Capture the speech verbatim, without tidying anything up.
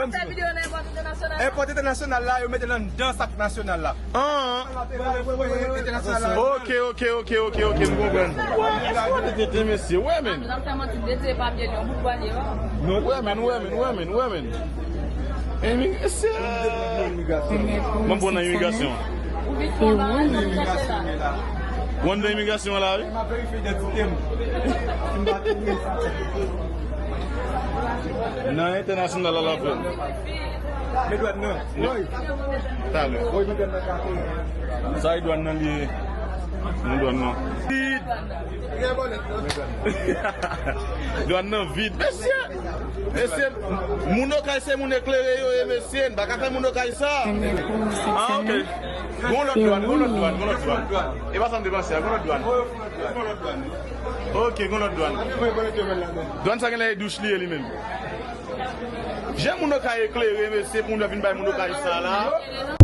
Fè videyo nan èpòt entènasyonal. Èpòt entènasyonal la, yo mete l anndan sak nasyonal la. Ah. Entènasyonal la. Ok, ok, ok, ok, ok, m konprann. Wè, èske w te tete, mesye? Wè, men. N ap fè manti, de Dye pa byen, yon bout bwalye, wi. Wè, men, wè, men, wè, men, wè, men. Imigrasyon. Mwen pran nan imigrasyon. Ou vin fè la, n ap chache la. Ou anndan imigrasyon an la, wi. M ap verifye idantite m. Si m pa touris. Nan entènasyonal la, la, frè. Men dwàn nan. Wi. Talè. Wi, men dwàn nan kate. Sa e dwàn nan li ye. Men dwàn nan. Vid. Dwàn nan vid. Mesye! Mesye, moun Okay se moun eklere yo ye, mesye. N pa ka fè moun Okay sa. Ah, ok. Gon lòt dwàn, gon lòt dwàn, gon lòt dwàn. E pa sa m te panse a, gon lòt dwàn. Gon lòt dwàn. Ok, gon lòt dwàn. Dwàn sa genlè e douch li ye li menm. Jan moun Okay eklere, mesye, pou moun yo vin bay moun Okay sa la.